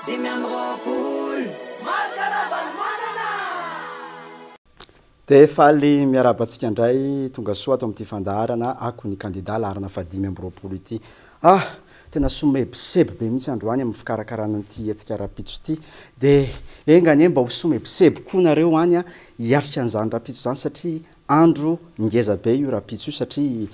25. Marc Ravalomanana! Dia faly miarahaba antsika indray tonga soa ato amin'ity fandaharana Ako ny kandida laharana faha-25 ity. Ah! Tena somebiseby be mihitsy androany amin'ny fikarakarana an'ity hetsika rahampitso ity. Dia enga anie mba ho somebiseby koa nareo any hiatrika an'izany rahampitso izany satria andro ngeza be io rahampitso io satria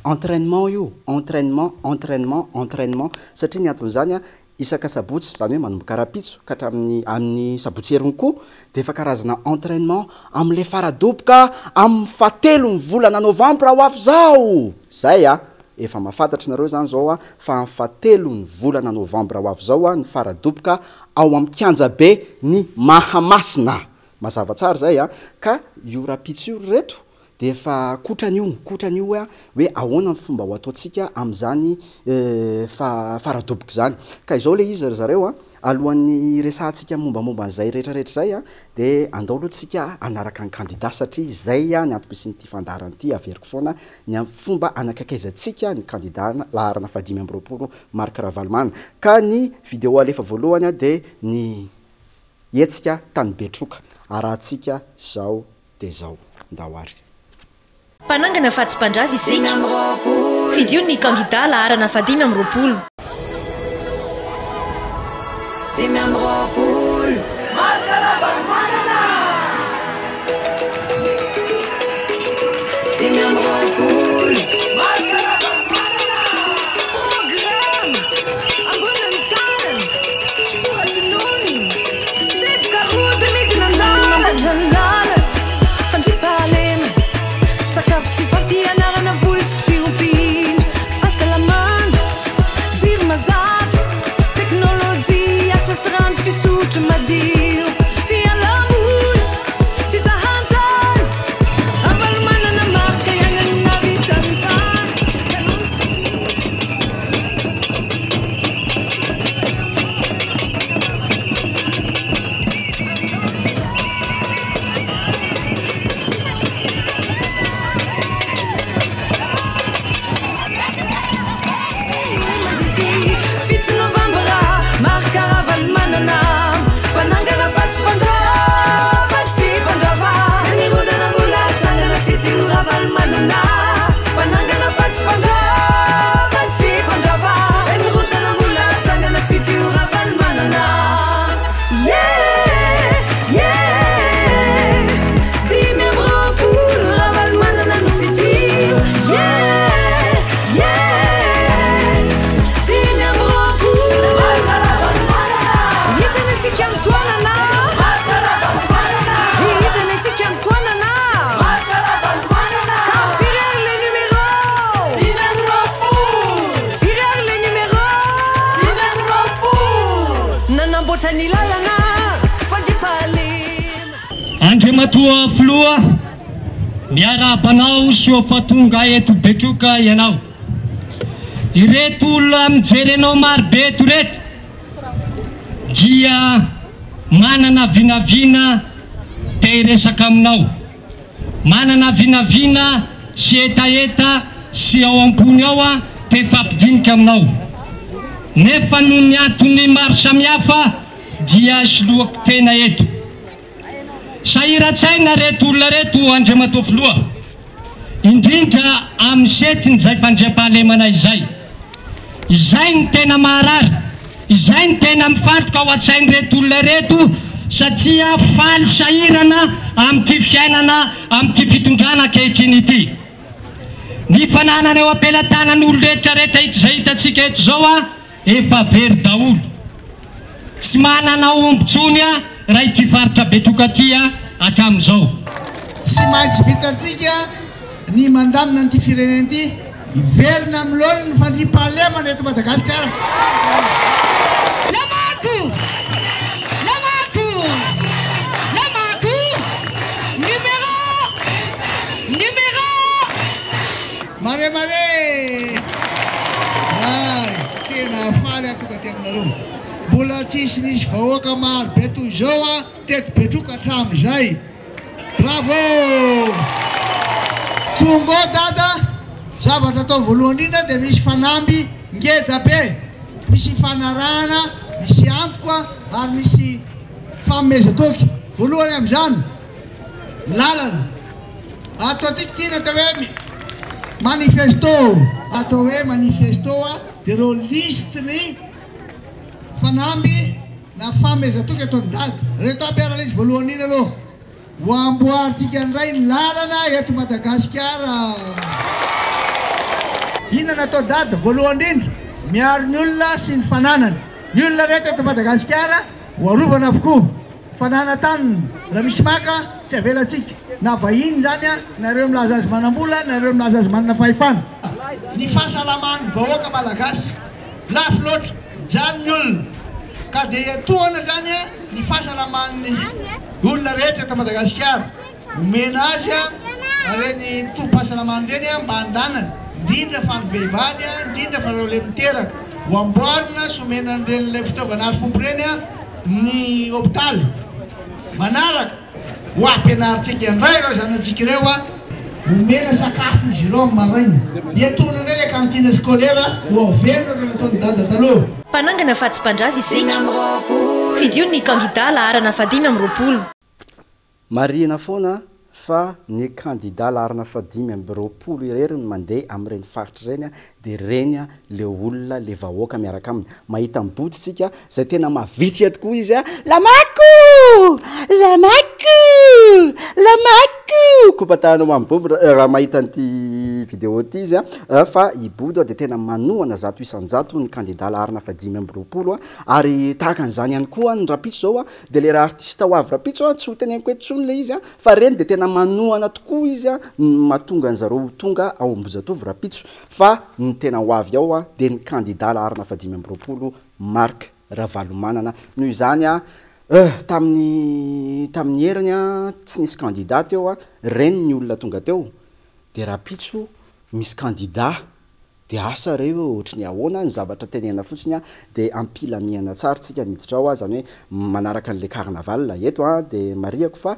entrainement io, entrainement, entrainement, entrainement satria ny anton'izany isaka sabotsy, izany hoe manomboka rahampitso ka hatramin'ny amin'ny sabotsy heriny koa dia efa karazana entrainement amin'ilay faradoboka amin'ny fahatelon'ny volana novambra ho avy izao! Izay a! Efa mahafantatra nareo izany izao a fa amin'ny fahatelon'ny volana novambra ho avy izao a ny faradoboka ao amin'ny kianjabe ny Mahamasina! Mazava tsara izay a! Ka io rahampitso io ry reto Dia efa kotrana io, kotrana io hoe hoe ahoana ny fomba ho ataontsika amin'izany faradoboka izany. Ka izao ilay izy ry zareo a, alohan'ny hiresahantsika mombamomba an'izay rehetrarehetra izay a, dia andao aloha tsika hanaraka ny kandida satria izay ny antom-pisian'ity fandaharana ity, averiko foana, ny amin'ny fomba hanakaikaizantsika ny kandida laharana faha-25 Marc Ravalomanana. Ka ny video alefa voalohany dia ny hetsika tany Betroka, arahantsika izao Dia zao, ndao ary. Mpanangana fa tsy mpandrava isika. Fidio ny kandida laharana faha-25. 25. Marc Ravalomanana! 25. Marc Ravalomanana! Programa, ambony ny tanana, soratononina, teboka roa dia midina an-dalana. Mamboatra ny lalana, fandriampahalemana, sakafo sy fampianarana, voly sy fiompiana, fahasalamana, jiro mazava, teknolojia, asa sy rano fisotro madio, fialam-boly, fizahan-tany, Ravalomanana Marc ihany no nahavita an'izany, ianao nisafidy, aiza no tadidy, Fito novambra, Marc Ravalomanana, mpanangana fa tsy mpandrava, tsy mpandrava. Tsy nirodana mbola hatsangana, fidio Ravalomanana, mpanangana fa tsy mpandrava, tsy mpandrava. Tsy nirodana mbola hatsangana, fidio Ravalomanana. Yeah, yeah. 25 Ravalomanana no fidio. Yeah, yeah. 25. Iza ny antsika mitoanana? Iza ny antsika mitoanana? Ka firy ary le numéro? Firy ary le numéro? Nanamboatra ny lalana, fandriampahalemana. Andriamatoa Filoha, miarahaba anao soa fa tonga eto Betroka ianao. Ireto olona mijery anao marobe eto ireto dia manana vinavina te hiresaka aminao. Manana vinavina sy hetaheta sy ao am-pony ao aho te hifampidinika aminao. Nefa noho ny antony maro samihafa dia soloako tena eto. Sahiran-tsaina reto olona reto Andriamatoa Filoha, indrindra amin'ny setrin'izay fandriampahalemana izay. Izay no tena maharary, izay no tena mifantoka ao an-tsain'ireto olona ireto satria faly sahirana amin'ity fiainana amin'ity fitondrana ankehitriny ity. Ny fananana eo am-pelatanan'olo rehetra rehetra izay hitantsika eto izao efa very daholo. Tsy manana omby intsony raha ity faritra Betroka ity hatramin'izao. Tsy maintsy vitantsika ny mandamina an'ity firenena ity, hiverina amin'ny laoniny ny fandriampahalemana eto Madagasikara. Lamako! Lamako! Lamako! Numéro! Numéro! Mare mare! Ay, tena faly aho tonga aty aminareo. Mbola tsisy nisy vahoaka maro be toy izao aho teto Betroka hatramin'izay. Bravo! Tonga ao Dada, zavatra atao voalohany indrindra dia misy fanamby ngeda be, misy ifanarahana. misy antoko ary misy fanomezan-toky. Voalohany amin'izany, lalana. Ataontsika ity ny atao hoe manifesto. Atao hoe manifesto dia ireo lisitry ny fanamby na fanomezan-toky ataon'i Dada. Ireto aby ary ilay izy voalohany iny aloha. Ho amboarintsika indray ny lalana eto Madagasikara. Inona no atao Dada? Voalohany indrindra, miaro ny olona sy ny fananany. Ny olona rehetra eto Madagasikara ho arovana avokoa. Fananan-taniny, raha misy maka, tsy avelantsika. Na vahiny izany, na ireo milaza azy manam-bola, na ireo milaza azy manana fahefana. Ny fahasalaman'ny vahoaka malagasy. Lafo loatra, mijaly ny olona. Ka dia iantohana izany ny fahasalaman'ny olona rehetra eto Madagasikara. Omena azy ireny tobim-pahasalamana ireny mba handanany, indrindra fa ny vehivavy, indrindra fa ireo ilay miteraka. Ho amboarina sy omena an'ireny ilay fitaovana arifombo ireny ny hopitaly. Manaraka. Ho ampianarintsika indray ireo zanatsika ireo a! Omena sakafo izy ireo amin'ny maraina. Hiatoana indray ilay cantine scolaire, ho averina ireo nataon'i Dada taloha. Mpanangana fa tsy mpandrava isika. Fidio ny kandida laharana faha-25. Marihina foana fa ny kandida laharana faha-25 irery no mandeha amin'ireny faritra ireny dia ireny le olona le vahoaka miaraka aminy. Mahita an'i Bodo isika izay tena mavitrika tokoa izy a! Lamako! Lamako! Lamako! Kopa-tanana ho an'i Bobo raha mahita an'ity vidéo ity izy a! Fa i Bodo dia tena manohana 100% ny kandida laharana faha-25 ary tahaka an'izany ihany koa ny rahampitso izao a! Dia le raha artiste ho avy rahampitso a, tsy ho teneniko eto intsony le izy a, fa reny dia tena manohana tokoa izy a, ny mahatonga an'zareo ho tonga ao Ambohijatovo rahampitso, fa ny tena ho avy ao a, dia ny kandida laharana faha-25 Marc Ravalomanana, noho izany a, euh, tamin'ny tamin'ny heriny a, tsy nisy kandida teo a, reny ny olona tonga teo, dia rahampitso misy kandida Dia asa re hoe ohatry ny ahoana, ny zavatra tenenina fotsiny dia am-pilamihana tsara tsika miditra ao, izany hoe manaraka an'ilay carnaval eto an, dia marihako fa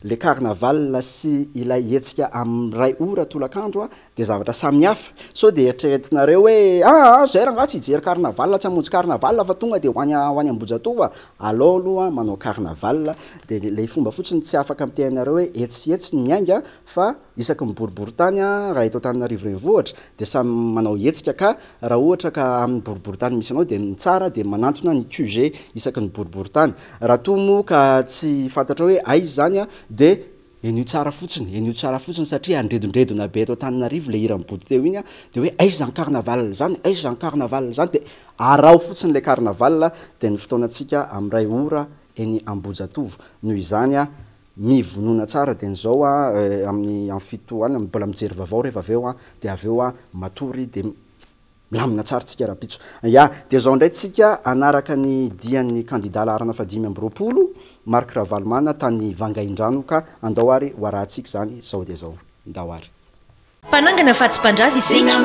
ilay carnaval sy ilay hetsika amin'ny iray ora tolakandro dia zavatra samy hafa, sao dia eritreretinareo hoe aa zay rangaha tsy hijery carnaval, tsy hamonjy carnaval fa tonga dia ho any ho any Ambohijatovo a, alao aloha manao carnaval, dia ilay fomba fotsiny tsy afaka miteny anareo hoe etsy sy etsy ny miainga fa Isaky ny boriborintany raha eto Antananarivo renivohitra dia samy manao hetsika ka raha ohatra ka amin'ny boriborintany misy anao dia ny tsara dia manantona ny QG isaky ny boriborintany. Raha toa moa ka tsy fantatrao hoe aiza izany dia henoy tsara fotsiny, henoy tsara fotsiny satria handredondredona be eto Antananarivo ilay hiran'i Bodo teo iny dia hoe aiza izany carnaval izany, aiza izany carnaval izany dia araho fotsiny ilay carnaval dia ny fotoanantsika amin'ny iray ora eny Ambohijatovo. Noho izany Mivonona tsara dia ny zao a amin'ny amin'ny fito any mbola mijery vaovao rehefa avy eo a dia avy eo a matory dia milamina tsara tsika rahampitso. Ya, dia zao indray tsika hanaraka ny dian'ny kandida laharana faha-25 Marc Ravalomanana tany Vangaindrano ka andao ary ho arahantsika izany zao dia zao. Ndao ary. Mpanangana fa tsy mpandrava isika.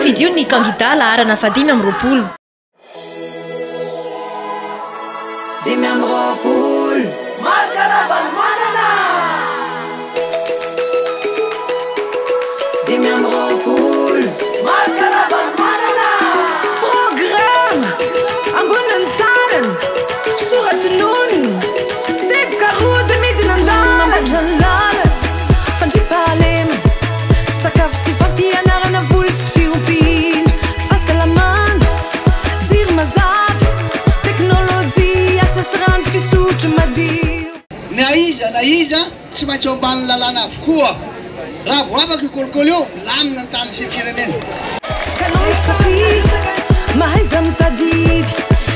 Fidio ny kandida laharana faha-25. 25. Marc Ravalomanana! 25. Marc Ravalomanana! Programa ambonin'ny tanana, soratononina, teboka roa dia midina an-dalana. Lalana, fandriampahalemana, sakafo sy fampianarana, voly sy fiompiana, fahasalamana, jiro mazava, teknolojia, asa sy rano fisotro madio. Na iza na iza tsy maintsy eo ambanin'ny lalàna avokoa. Raha vao afaka io kolikoly io, milamina ny tany sy ny firenena. Kanao misafidy, mahaiza mitadidy,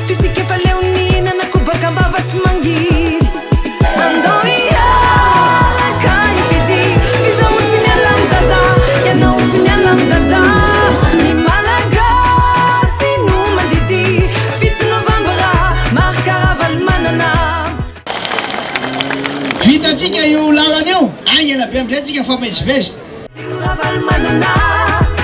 f'isika efa leo nihinana kobaka am-bava sy mangidy. Andao hiaraka hifidy, f'izaho tsy miala amin'i Dada, ianao tsy miala amin'i Dada. Ny Malagasy no mandidy, 7 novambra, Marc Ravalomanana. Vitantsika io lalana io, haingana be amin'izay tsika mifamezivezy. Ravalomanana,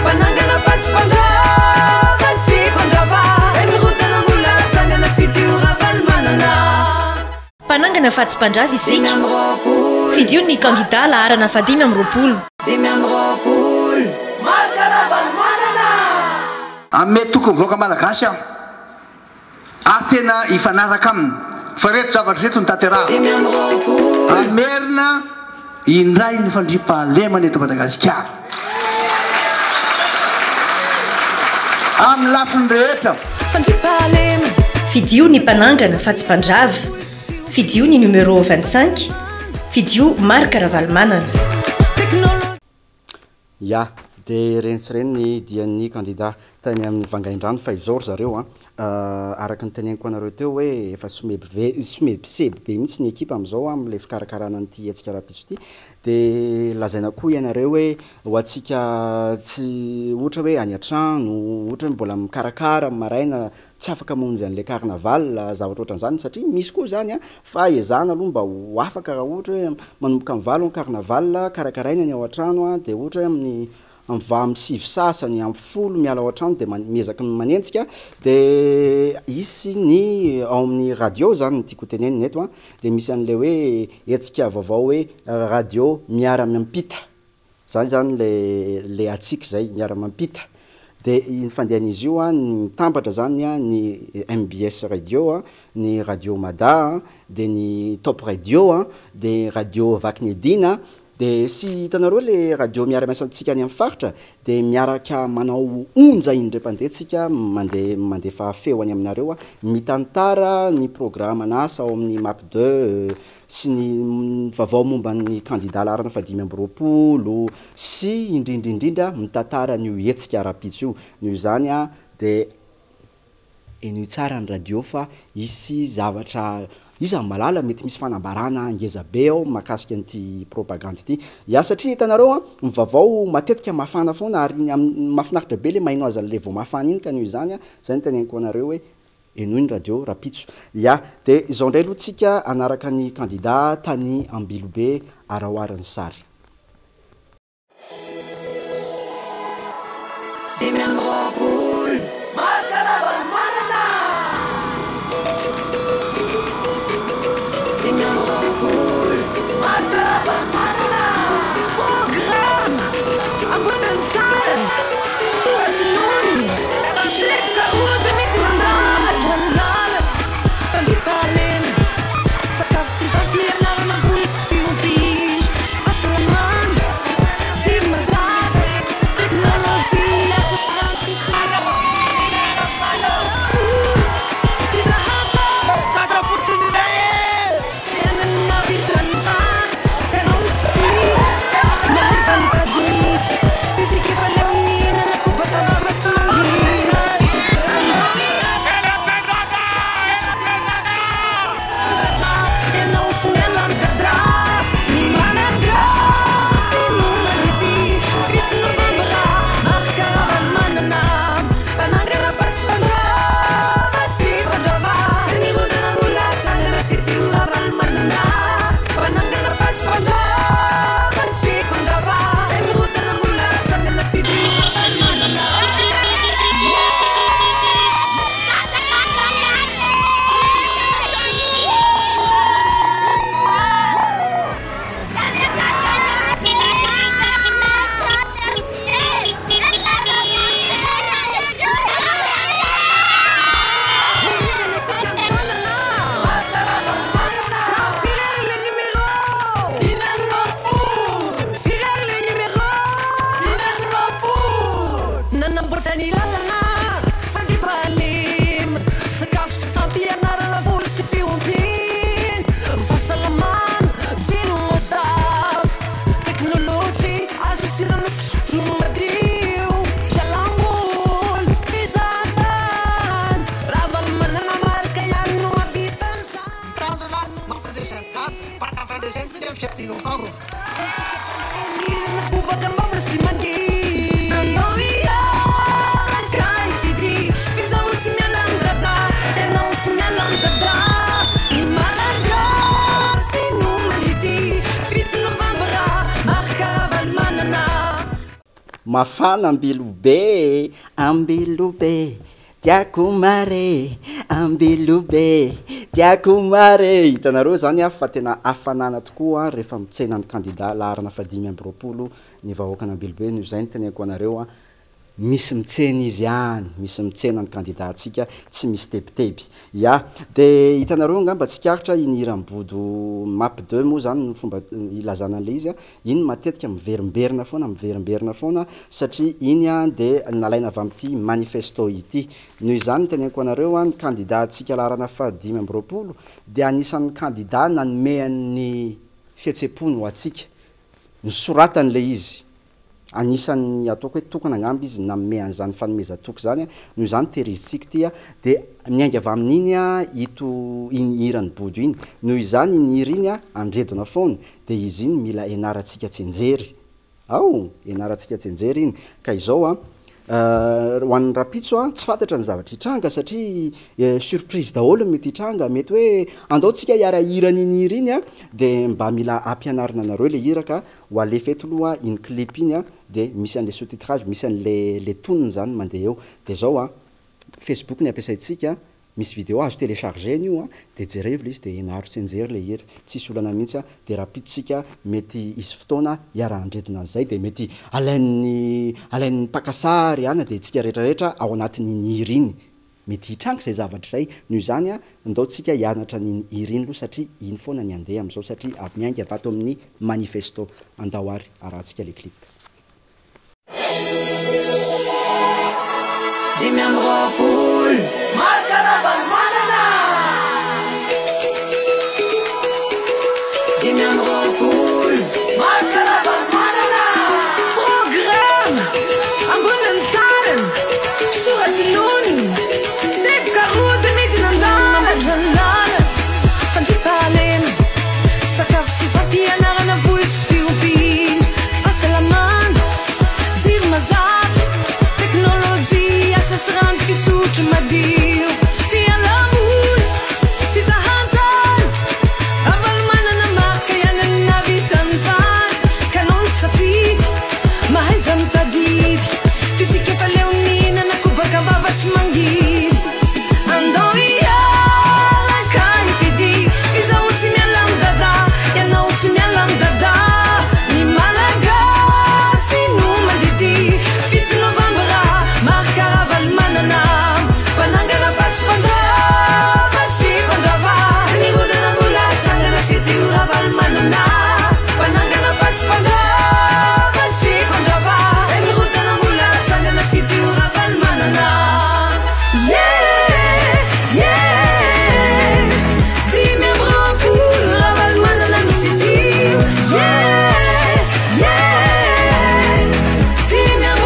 mpanangana fa tsy mpandrava, tsy mpandrava. Zay mirodana mbola hatsangana, fidio Ravalomanana. Mpanangana fa tsy mpandrava isika. Fidio ny kandida laharana faha-25. 25. Marc Ravalomanana! Hanome toky ny vahoaka malagasy aho. Ary. tena hifanaraka aminy. Fa ireto zavatra ireto no tanterahina. Hamerina indray ny fandriampahalemana eto Madagasikara. Amin'ny lafiny rehetra. Fidio ny mpanangana fa tsy mpandrava. Fidio ny numéro 25. Fidio Marc Ravalomanana. Ya, dia ireny sy ireny ny dian'ny kandida tany amin'ny Vangaindrano fa izao ry zareo an, araka ny teneniko anareo teo hoe efa someby somebiseby be mihitsy ny ekipa amin'izao amin'ilay fikarakarana an'ity hetsika rahampitso ity, dia lazaina koa ianareo hoe ho antsika tsy ohatra hoe any an-trano, ohatra hoe mbola mikarakara amin'ny maraina tsy afaka mamonjy an'ilay carnaval, zavatra ohatran'izany satria misy koa izany an, fa ezahana aloha mba ho afaka raha ohatra hoe manomboka amin'ny valo ny carnaval, karakaraina ny ao an-trano an, dia ohatra hoe amin'ny amin'ny va amin'ny sivy sasany, amin'ny folo miala ao an-trano dia miezaka manenjika, dia hisy ny ao amin'ny radio izany no tiako ho tenenina eto an, dia misy an'ilay hoe hetsika vaovao hoe radio miara-miampita. Zany zany le le hatsiaka izay miara mampita de iny fandehan'izy io an ny mitambatra zany an ny mbs radio an, ny radio mada an, de ny top radio an, de radio vakinedina de sy hitanareo le radio miara miasa amintsika any amin'ny faritra de miaraka manao onja indray mpandeha tsika mandeha mandefa feo any aminareo an, mitantara ny programan'asa ao amin'ny map deux sy ny vaovao momba ny kandida laharana fahadimy amby roapolo sy indrindra indrindra mitantara an'io hetsika rahampitso io. Noho izany dia henoy tsara ny radio fa hisy zavatra, iza no mahalala mety misy fanambarana ngeza be ao mahakasika an'ity propagandy ity. Ya satria hitanareo an, ny vaovao matetika mafana foana ary ny amin'ny mahafinaritra be le maheno azy an'le vao mafana iny ka noho izany zay no teneniko anareo hoe Henoy ny radio rapitso. Ya, dia izao indray aloha tsika hanaraka ny kandida tany Ambilobe araho ary ny sary. 25. Marc Ravalomanana! 25. Marc Ravalomanana! Programa ambonin'ny tany, soa-tononina, lepoka ody mety mandalatra ny lalana, fandriampahalemana, sakafo sy fampianarana, voly sy fiompiana, fahasalamana, jiro mazava, teknolojia, asa sy rano fisotro. Nanamboatra ny lalana, fandriampahalemana, sakafo sy fampianarana, voly sy fiompiana, fahasalamana, jiro mazava, teknolojia, azo sy rano fisotro madio, fialamboly, fizahantany, Ravalomanana Marc ihany no mahavita an'izany. Tanjona, mampandresy an'i Dada, mba hampandresentsika ny fiadiana ho tambiny. Mafana Ambilobe e, Ambilobe, tiako mare, Ambilobe, tiako mare. Hitanareo izany fa tena hafanana tokoa rehefa mitsena ny kandida laharana fahadimy amby roapolo ny vahoakan'Ambilobe. Noho izay no teneniko anareo, Misy mitsena izy any, misy mitsena ny candidat-ntsika, tsy misy tebiteby. Ya, dia hitanareo angamba tsikaritra iny hiran'i Bodo map deux moa izany no fomba ilazana an'ilay izy, iny matetika miverimberina foana, miverimberina foana satria iny dia nalaina avy amin'ity manifesto ity. Noho izany ny teneniko anareo, ny candidat-ntsika laharana faha 25 dia anisan'ny candidat nanome an'ny fihetsem-pony ho antsika. Nosoratany ilay izy. Anisan'ny ataoko hoe tokana angamba izy nanome an'izany fanomezan-toky izany, noho izany tehirizintsika ity dia miainga avy amin'iny ito iny hiran'i Bodo iny. Noho izany iny hira iny andredona foana dia izy iny mila ianarantsika tsianjery. Ao! Ianarantsika tsianjery iny. Ka izao an, ho an'ny rahampitso an, tsy fantatra ny zavatra hitranga satria surprise daholo ny mety hitranga. Mety hoe andao tsika hiara-hira an'iny hira iny an, dia mba mila ampianarina anareo ilay hira ka Ho alefa eto aloha iny clip iny a, de misy an'le sous titrage, misy an'le le tonony zany mandeha eo. De zao a, Facebook ny ampiasaintsika, misy video azo telecharger-na io a, de jerevo le izy de ianaro tsianjery le hira, tsisy olana mihitsy a, de rahampitso tsika mety hisy fotoana hiara-handredona an'izay de mety alain'ny alain'ny mpaka sary ana de tsika rehetrarehetra ao anatin'iny hira iny. Mety hitranga izay zavatra izay, noho izany ndao tsika hianatra an'iny hira iny aloha satria iny foana ny handeha amin'izao satria avy miainga avy ato amin'ny manifesto. Andao ary arahantsika le clip. 25. Marc Ravalomanana! 25. Marc Ravalomanana! Programme ambonin'ny tanana, soraty nonina, teboka roa dia midina an-dalana. Mamboatra ny lalana, fandriampahalemana, sakafo sy fampianarana, voly sy fiompiana, fahasalamana, jiro mazava, teknolojia, asa sy rano fisotro madio, fialamboly, fizahantany. Ravalomanana Marc ihany no nahavita an'izany, ka anao ny safidy, mahaiza mitadidy, f'isika efa leo nihinana kobaka am-bava sy mangidy. Andao hiaraka hifidy, f'izaho tsy miala amin'i Dada, ianao tsy miala amin'i Dada. Ny Malagasy no mandidy, 7 novambra, Marc Ravalomanana, mpanangana fa tsy mpandrava, tsy mpandrava. Tsy nirodana mbola hatsangana, fidio Ravalomanana, mpanangana fa tsy mpandrava, tsy mpandrava. Tsy nirodana mbola hatsangana, fidio Ravalomanana. Yeah, yeah. 25 Ravalomanana no fidio. Yeah, yeah. 25.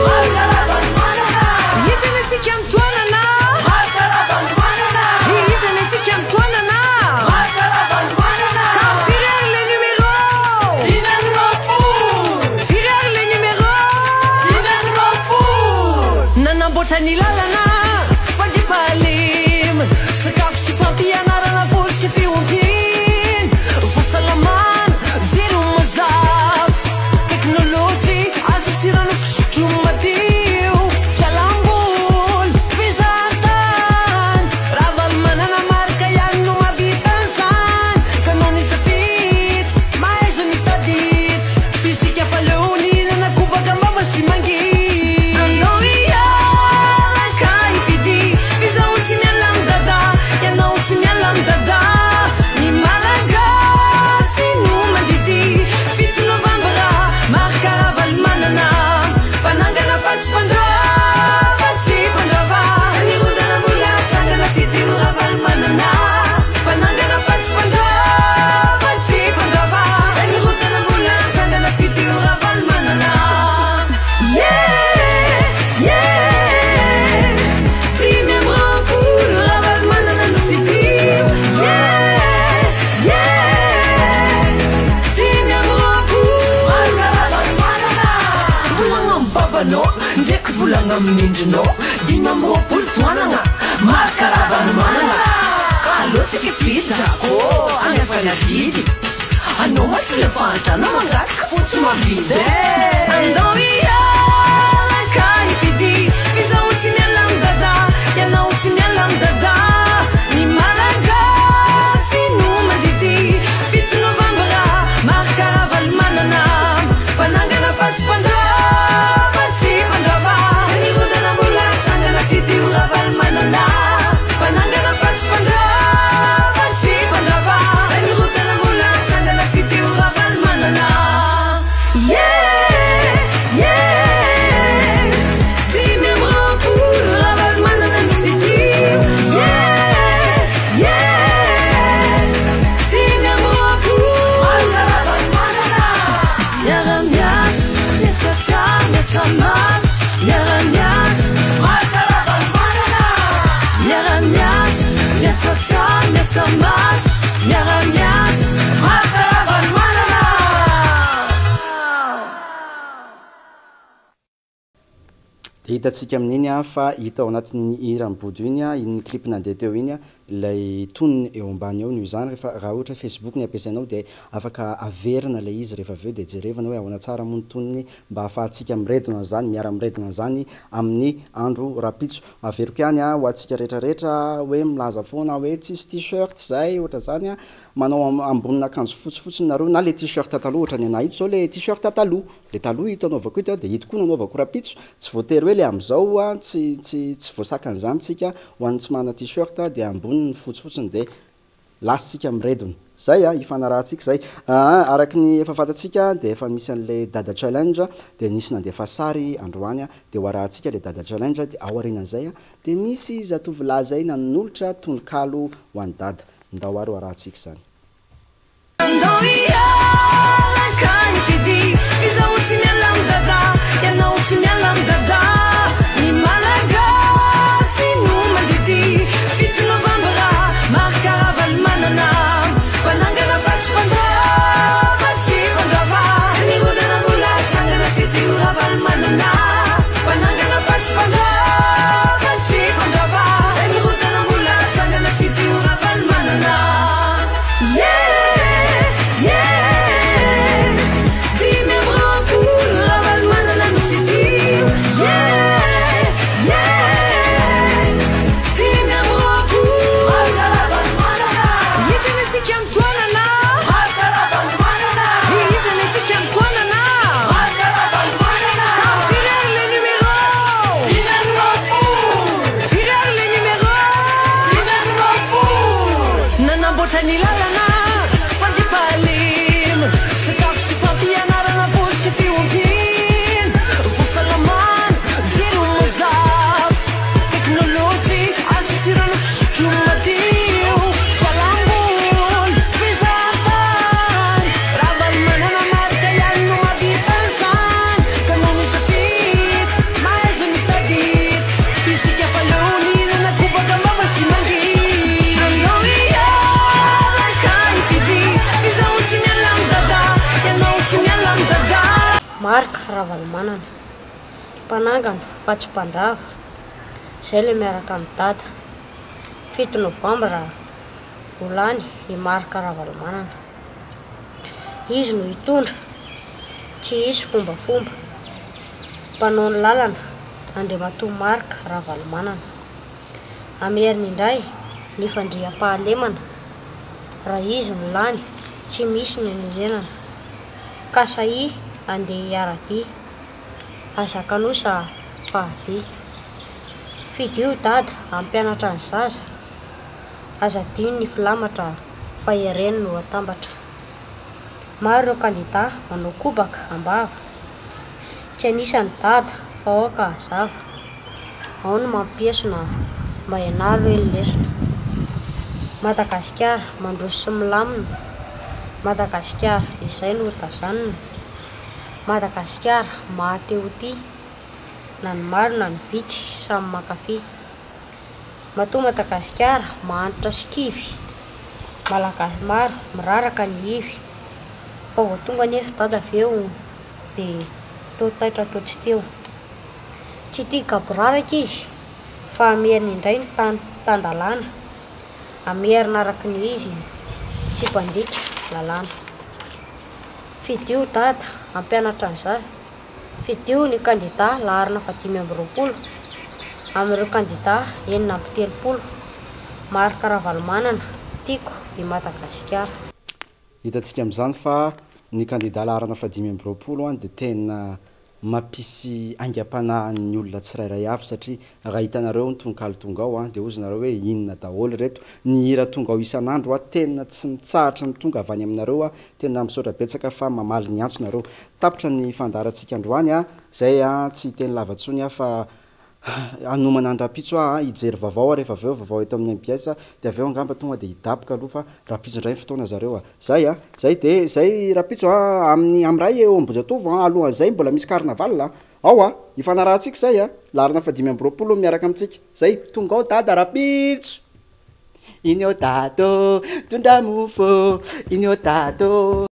Marc Ravalomanana! Iza ny antsika mitoanana? Marc Ravalomanana! Iza ny antsika mitoanana? Marc Ravalomanana! Ka firy ary le numéro? 25! Firy ary le numéro? 25! Nanamboatra ny lalana, fandriampahalemana, sakafo sy fampianarana, voly sy fiompiana, fahasalamana, jiro mazava, teknolojia, asa sy rano fisotro madio, fialamboly, fizahantany. Ravalomanana Marc ihany no mahavita an'izany, ka anao ny safidy, mahaiza mitadidy, f'isika fa leo nihinana kobaka am-bava sy mangidy. Andao hiaraka hifidy, f'izaho tsy miala amin'i Dada, ianao tsy miala amin'i Dada. Ny Malagasy no mandidy, 7 novambra, Marc Ravalomanana, mpanangana fa tsy mpandrava, tsy mpandrava. Tsy nirodana mbola hatsangana, fidio Ravalomanana, mpanangana fa tsy mpandrava, tsy mpandrava. Tsy nirodana mbola hatsangana, fidio Ravalomanana. Yeah, yeah. 25 Ravalomanana no fidio. Yeah, yeah. 25. Marc Ravalomanana! Volagna amin'ny babanao, ndraiky volagna amin'ny endrinao, 25 toanana, Marc Ravalomanana. Ka aleo tsika hifidy drako, any afanadidy. Anao ma tsy le fahantrana mangataka fo tsy mavidy e. Andao hiaraka hifidy, f'izaho tsy miala amin'i Dada, ianao tsy miala amin'i Dada. Ny Malagasy no mandidy, 7 novambra, Marc Ravalomanana, mpanangana fa tsy mpandrava, tsy mpandrava. Miara-miasa mafy, miara-miasa, Marc Ravalomanana. Dia hitantsika amin'iny fa hita ao anatin'iny hira mibodo iny, iny clip nandeha teo iny, ilay tonony eo ambany eo noho izany rehefa raha ohatra hoe facebook ny ampiasainao dia afaka averina ilay izy rehefa avy eo dia jerevana hoe ahoana tsara moa ny tonony mba ahafahantsika miredona an'izany, miara-miredona an'izany amin'ny andro rahampitso. Averiko ihany ho antsika rehetra rehetra hoe milaza foana hoe tsisy t-shirt izay ohatran'izany, manao ambonin'akanjo fotsy fotsiny nareo na ilay t-shirt taloha ohatran'ny anah ito izao ilay t-shirt taloha. Le taloha ito anaovako ito dia ito koa no anaovako rapitso, tsy voatery hoe le amizao an, tsy tsy tsy voasakan'izany tsika, ho an'ny tsy manana t-shirt dia amboniny fotsy fotsiny dia lasa tsika miredona. Zay an, ifanarahantsika zay. Aa araky ny efa fantatsika dia efa misy an'le dada challenge dia nisy nandefa sary androany dia ho arahantsika le dada challenge dia ao aorianan'izay an dia misy zatovolahy zay nanolotra tononkalo ho an'i dada. Ndao ary ho arahantsika izany. Andao hiaraka hifidy Izaho tsy miala amin'i Dada Ianao tsy miala amin'i Dada Ny Malagasy no mandidy Fito novambra Marc Ravalomanana Mpanangana fa tsy mpandrava Tsy mpandrava Tsy mirodana mbola hatsangana Fidio Ravalomanana Mpanangana fa tsy mpandrava Tsy mpandrava Tsy mirodana mbola hatsangana Fidio Ravalomanana Yeah yeah 25 Ravalomanana no fidio Yeah yeah 25 Marc Ravalomanana Iza ny antsika mitoanana Marc Ravalomanana Iza ny antsika mitoanana Marc Ravalomanana Ka firy ary le numéro 25 Firy ary le numéro 25. Nanamboatra ny lalana, fandriampahalemana, sakafo sy fampianarana, voly sy fiompiana, fahasalamana, jiro mazava, teknolojia, asa sy rano fisotro madio, fialamboly, fizahantany, Ravalomanana Marc ihany no mahavita an'izany, ka noho ny safidy, mahaiza mitadidy, fizika fa leo mihinana kobaka am-bava sy mangidy. Andao hiaraka hifidy, izaho tsy miala amin'i Dada, ianao tsy miala amin'i Dada. Marc Ravalomanana, mpanangana fa tsy mpandrava, izay ilay miaraka amin'i Dada. Fito novambra ho lany i Marc Ravalomanana. Izy no hitondra, tsy hisy fombafomba. Mpanao ny lalana, Andriamatoa Marc Ravalomanana. Hamerina indray ny fandriampahalemana, raha izy no lany, tsy misy ny hanorenana. Ka sahia handeha hiara-dia, aza kanosa fa avia. Fidio Dada hampianatra ny zaza, aza adino ny filamatra fa ireny no atambatra. Maro ireo kandida manao kobaka am-bava, tsy anisan'i Dada fa aoka hazava. Ao ny mampiesona mba ianaro re ny lesona. Madagasikara mandroso sy milamina, Madagasikara izay no tazanina, Madagasikara maha te ho tia, na ny maro na ny vitsy samy mankafy. Matoa Madagasikara mahantra sy kivy, Malagasy maro miraraka ny ivy, fa vao tonga anefa Dada avy eo dia toa taitra toa tsy teo. Tsy tia gaboraraka izy fa hamerina indray ny tany tan-dalàna, hamerina araka ny izy tsy mpandika lalàna. Fidio Dada hampianatra ny zaza, fidio ny kandida laharana faha 25 amin'ireo kandida 36, Marc Ravalomanana, Tiako i Madagasikara. Hitantsika amin'izany fa ny kandida laharana faha 25 dia tena mampisy aingam-panahy ny olona tsirairay avy satria raha hitanareo ny tononkalo tonga ao dia hozy nareo hoe inona daholo ireto, ny hira tonga ao isan'andro tena tsy mitsahatra ny tonga avy any aminareo, tena misaotra betsaka fa mamaly ny antso nareo. Tapitra ny fandaharantsika androany, zay tsy hiteny lava intsony aho fa Hanomana ny rahampitso aho an, hijery vaovao aho rehefa avy eo, vaovao eto amin'ny mbs, dia avy eo angamba tonga dia hidaboka aloha fa rahampitso indray ny fotoana zareo a! Zay a! Zay dia zay rahampitso a, amin'ny amin'ny iray eo Ambohijatovo an, alohan'izay mbola misy carnaval a! Ao a! Ifanarahantsika izay a! Laharana faha 25 miaraka amintsika. Zay! Tonga ao Dada rahampitso! Iny ô Dada ô, tondra mofo ô, iny ô Dada ô.